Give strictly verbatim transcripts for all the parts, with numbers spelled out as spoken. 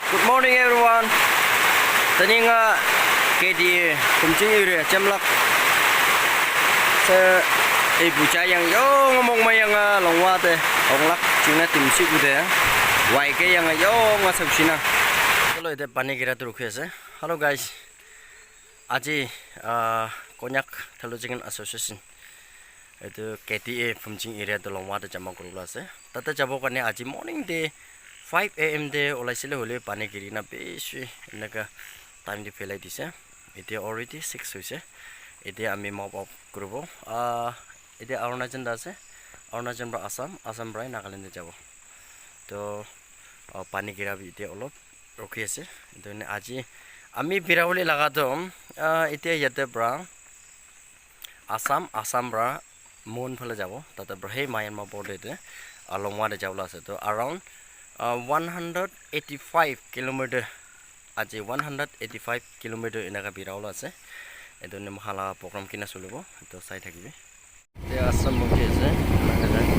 Good morning, everyone. Tani nga K D A Phumching area chamlak. Sa ei bucha yang yo ngomong mayang, ah, longwa te onglak chingna timsi kude. Wai ke yang yo nga sabsina. Hello, ite pani gira tu rukhi ase. Hello, guys. Aji, ah, Konyak Theological Association, etu K T A Phumching area te longwa te jama kuribole ase. Tate jabo karne aji morning te five A M te olaisile hoile pani giri na bishi eneka time te phelai dise. Etia already six hoise. Etia ami mop up kuribo. Ah, etia Arunachal te ase. Arunachal pra Assam, Assam pra Nagaland te jabo. To, ah, pani gira bi etia olop rukhi ase. Etu karne aji ami bira bole laga to, ah, etia yate pra Assam, Assam pra Mon phale jabo. Tate pra hei Myanmar border te, ah, longwa te jabo la ase. To around, ah, one hundred eighty-five kilometer, aji one hundred eighty-five kilometer eneka bira bole ase. Etu karne moikhan la program kina cholibo, etu sai thakibi. Etia Assam phuki ase, Nagaland.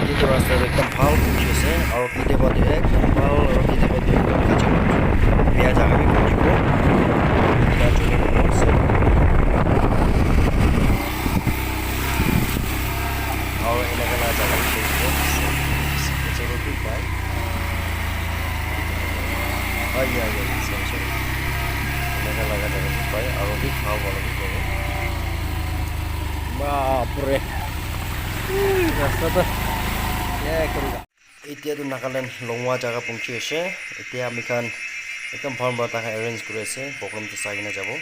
Etu rasta tu ekdum bhal phuki ase, aru ketia ba tu ekdum bhal, aru ketia ba tu ekdum kacha. Bia jaga bi phuki bo. Etia chuli bo ase. Aru eneka la jaga bi ase. Etu road bi pai. Ai, ai, ai, sorry, sorry. Eneka laga jaga bi pai, aru bi bhal wala bi pabo. Bapre. Rasta to. Etia tu Nagaland longwa jaga pungchi ase. Etia ami khan ekdum bhal para taikhan arrange kuri ase. Program tu sai kena jabo.